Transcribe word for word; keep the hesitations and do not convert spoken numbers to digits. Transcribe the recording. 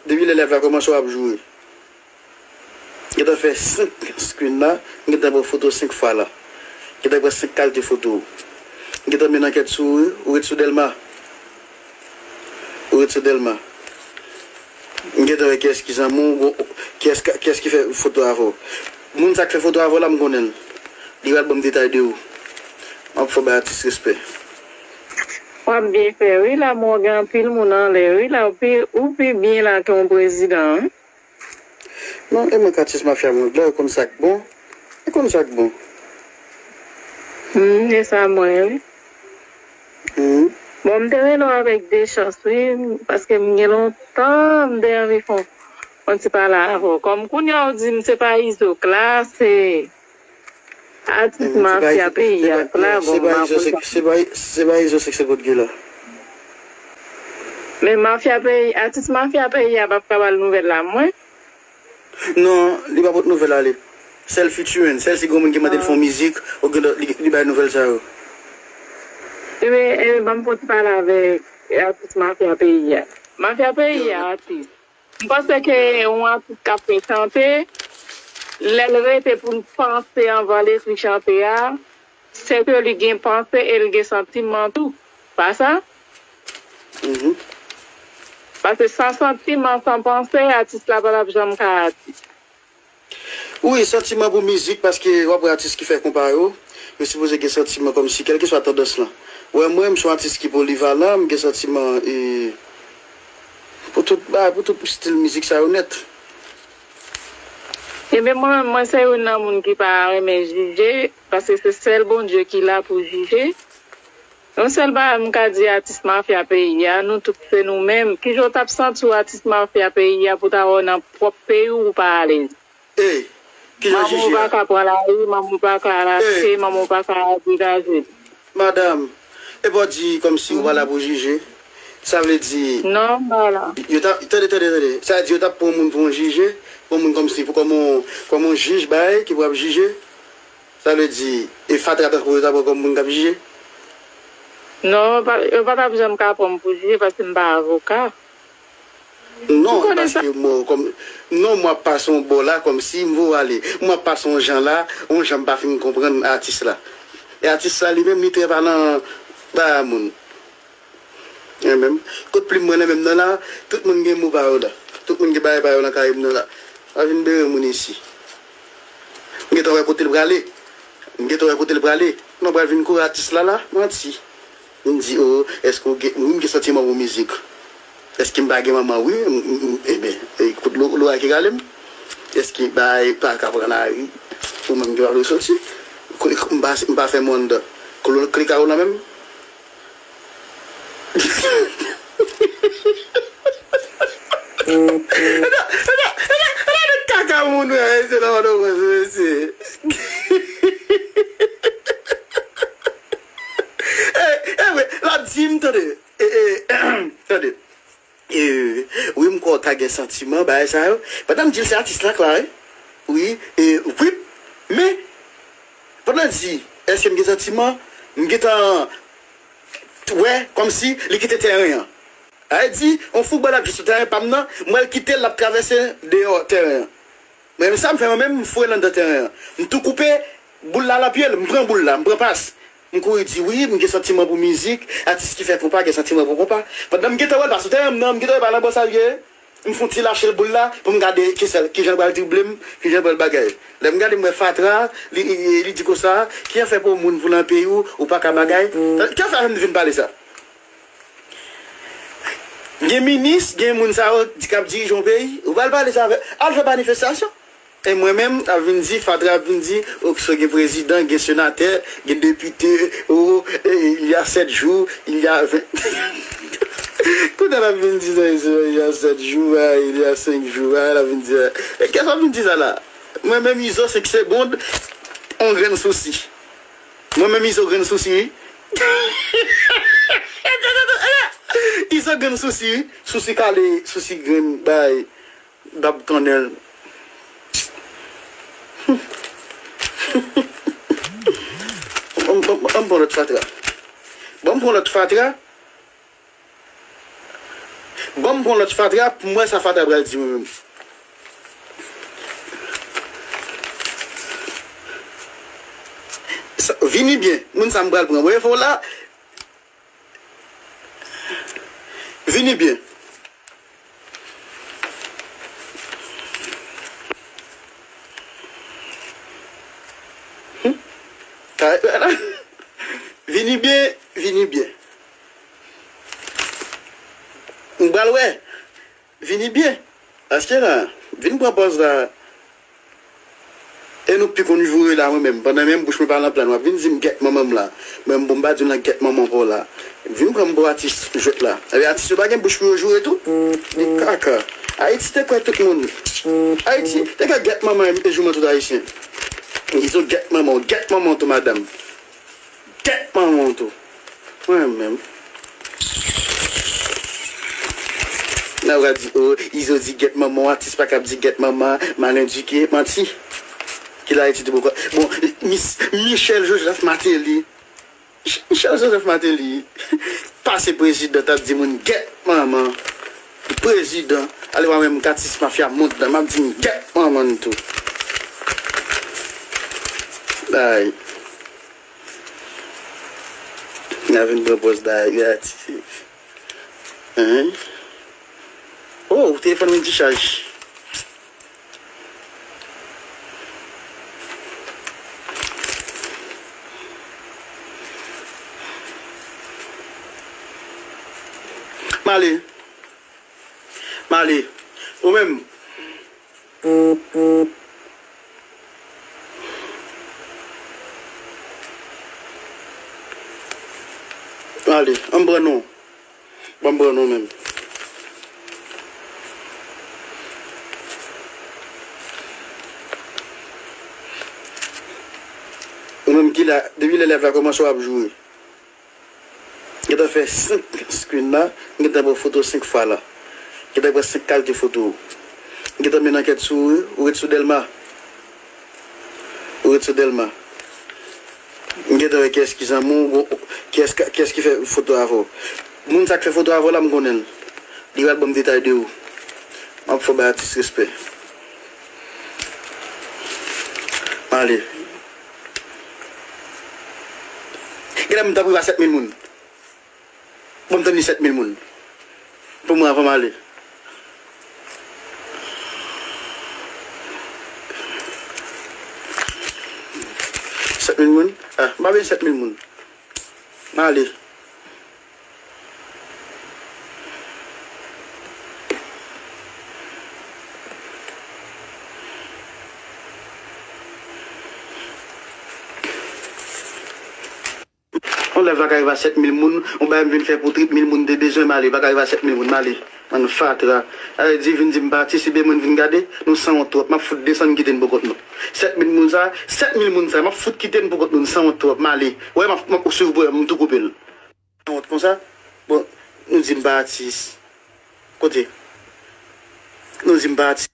depi lè live la kòmanse, w ap joure. M gentan fè senk screen la, m gentan pran foto senk fwa la. M gentan pran senk kalite foto. M gentan mennen ankèt sou ou, ou ret sou Dèlma. Ou ret sou Dèlma. M gentan wè kiyès ki zanmi w, kiyès, kiyès ki fè foto avè w. Moun sa k fè foto avè w la, m konnen l. Li pral ban m detay de ou. M ap fè w bay atis respè. W ap byen fè wi la, men w gen anpil moun anlè wi la, ou pi, ou pi byen la ke yon prezidan wi. Non, e mwen k atis mafya mwen vle, ou konn sa k bon. Ou konn sa k bon. Hmm, e sa mwen wi. Hmm. Bon, m te rele w avèk de chans wi, paske m gen lontan m te anvi fè yon, yon ti pale avè w. Kòm kounye a w di m se pa Izo k la, se atis mafya peyi a k la, bon, m ap wè sa. Se pa Izo, se pa Izo, se k se kot gen la. Men mafya peyi, atis mafya peyi a p ap ka ba l nouvèl la, mwen. Non, li pa pot nouvèl ale. Sèl featuring, sèl si gen moun ki mande l fè yon mizik, ou gen li, li bay nouvèl sa yo. Ebyen, ebyen, ban m fon ti pale avèk atis mafya peyi a. Mafya peyi a, atis. M panse ke yon atis k ap fè chante, lè l rete pou l panse anvan l ekri chante a, se ke li gen panse e l gen santiman tou. Pa sa? Mhm. Paske san santiman, san panse, atis la pa t ap janm ka atis. Wi, santiman pou mizik, paske w ap wè atis ki fè konpa yo, yo sipoze gen santiman kòmsi, kèlkeswa tandans lan. Wè mwen, m se yon atis ki polivalan, m gen santiman e, pou tout, ba, pou tout stil mizik sa yo nèt. Ebyen, mwen, mwen se youn nan moun ki pa renmen jije, paske se sèl Bondye ki la pou jije. Yon sèl bagay m ka di atis mafya peyi a, nou tout se nou menm. Kijan w t ap santi w atis mafya peyi a pou ta wè w nan pwòp peyi w ou pa alèz? Ey, kijan jije a? Manman w pa ka pran lari, manman w pa ka rache, manman w pa ka degaje. Madanm, epa w di kòmsi ou pa la pou jije? Sa vle di. Non, m pa la. Yo ta, tande, tande, tande. Sa vle di yo t ap pran moun pou yon jije, pran moun kòmsi, pou kòm yon, kòm yon jij bagay ki pou ap jije. Sa vle di, e fatra tankou yo ta pran kòm moun k ap jije? Non, yo pa, yo pa t ap janm ka pran m pou jije paske m pa avoka. Non, paske mwen, kòm, non, mwen ap pase yon bò la, kòmsi m vo ale. Mwen ap pase yon jan la, yon jan m pa fin konprann atis la. E atis la li menm, li trè pa nan bagay moun. Mwen menm, kot plim mwen nan menm nan la, tout moun gen mo pa yo la. Tout moun gen bagay pa yo nan kay m nan la. Pa vin bere moun isi. M gentan wè kote l prale. M gentan wè kote l prale. Non, pral vin kouri atis la la, manti. M di, o, èske w gen, wi, m gen santiman pou mizik. Èske m pa gen manman? Wi, m, m, m, ebyen, e, kout lo, loray ki rale m. Èske bay pa ka pran lari? Ou menm ki pa vle soti? Kle, m pa, m pa fè mond. Kle, kle kay ou la menm? Kaka moun, wè, se nan mond, mesye. E, e, wi, l ap di m, tande. E, e, tande. E, wi, m kwè w ta gen santiman, bagay sa yo. Pandan m di l se atis la k la, wi. Wi, e, wi. Men, pandan l di, èske m gen santiman? M gentan wè, kòmsi, li kite tèren an. Sa vle di, yon foutbòl ap jwe sou tèren pa m nan, m wè l kite l, l ap travèse deyò tèren an. Mwen menm sa m fè, mwen menm m foure l anndan tèren an. M tou koupe boul la nan pye l, m pran boul la, m pran pas. M kouri di wi, m gen santiman pou mizik, atis ki fè konpa gen santiman pou konpa. Pandan m gentan wè l pa sou tèren m nan, m gentan wè l pa nan bò sa l ye. M fè yon ti lache l boul la pou m gade ki sèl, kijan l pral drible m, kijan l pral bagay. Lè m gade m wè fatra, li, li, li di konsa, ki afè pou moun pou nan peyi w, ou pa ka bagay? Ki afè fè m vin pale sa? Gen minis, gen moun sa yo di k ap dirije yon peyi, ou pral pale sa avè, al fè manifestasyon. E mwen menm, ap vin di, fatra ap vin di, o, so gen prezidan, gen senatè, gen depite, o, e, il y a sept jours, il y a vingt. Kounye a l ap vin di sa, il y a sept jours, a, il y a cinq jours, a, l ap vin di sa. E kiyès ap vin di sa la? Mwen menm, Izo, senk segond, on grenn sousi. Mwen menm Izo grenn sousi wi. Izo grenn sousi wi. Sousi kale, sousi grenn bay bab kannèl. Ann pran lòt fatra. Bon, ann pran lòt fatra. Ban m pran lòt fatra pou m wè sa fatra pral di mwen menm. Sa- Vini byen, moun sa m pral pran. Wè fò la. Vini byen. Hmm? Ka- Vini byen, vini byen. M pral wè. Vini byen. Paske la, vin pran pòz la. E nou pi konn joure la, mwen menm. Pandan menm bouch mwen pa nan plan, w ap vin di m gèt manman m la. Mwen menm, bon, m pa di w nan gèt manman pa w la. Vin pran m pou atis jwèt la. Ebyen, atis yo pa gen bouch pou yo joure tou? Li kaka. Ayiti te kwè tout moun. Ayiti te kwè gèt manman e jouman tout ayisyen. Izo gèt manman w, gèt manman w tou, madanm. Gèt manman w tou. Mwen menm. Nan w a di, oh, Izo di gèt manman, atis pa kab di gèt manman, mal edike, manti. Ki la Ayiti tou poko. Bon, Mis- Michel Joseph Martelly. Ch- Michel Joseph Martelly. Pase prezidan, t ap di moun gèt manman. Prezidan. Ale w a menm katis mafya mond nan, m ap di m gèt manman n tou. Ay. N a vin pran pòz la, gati. Hein? Oh, telefòn mwen dichaj. M ale. M ale. Ou menm? Ale, an m pran non. Ban m pran non menm. Ou menm ki la, depi lè lèv la kòmanse w ap joure. Gentan fè senk screen la, m gentan pran foto senk fwa la. Gentan pran senk kalite foto. M gentan mennen ankèt sou ou, ou ret sou Dèlma. Ou ret sou Dèlma. M gentan wè kiyès ki zanmi w, kiyès, kiyès ki fè foto avè w. Moun sa k fè foto avè w la, m konnen l. Li pral ban m detay de ou. M ap fè w bay atis respè. M ale. Genlè m t ap rive a sèt mil moun. Bon, m tann li sèt mil moun. Pou mwen, anvan m ale. Sèt mil moun? Ah, m pa bezwen sèt mil moun. M ale. Yon lèv la ka rive a sèt mil moun, yon bagay m vin fè pou trip mil moun te bezwen, m ale, pa ka rive a sèt mil moun, m ale. Bann fatra. Sa vle di, vin di m pa atis, ebyen moun vin gade, nou sanwont twòp, m ap fout desann kite n pou kont nou. Sèt mil moun sa, sèt mil moun sa, m ap fout kite n pou kont nou, nou sanwont twòp, m ale. Ou wè, m ap, m ap swiv pou m tou koupe l. Sanwont konsa, bon, nou di m pa atis. Kote? Nou di m pa atis.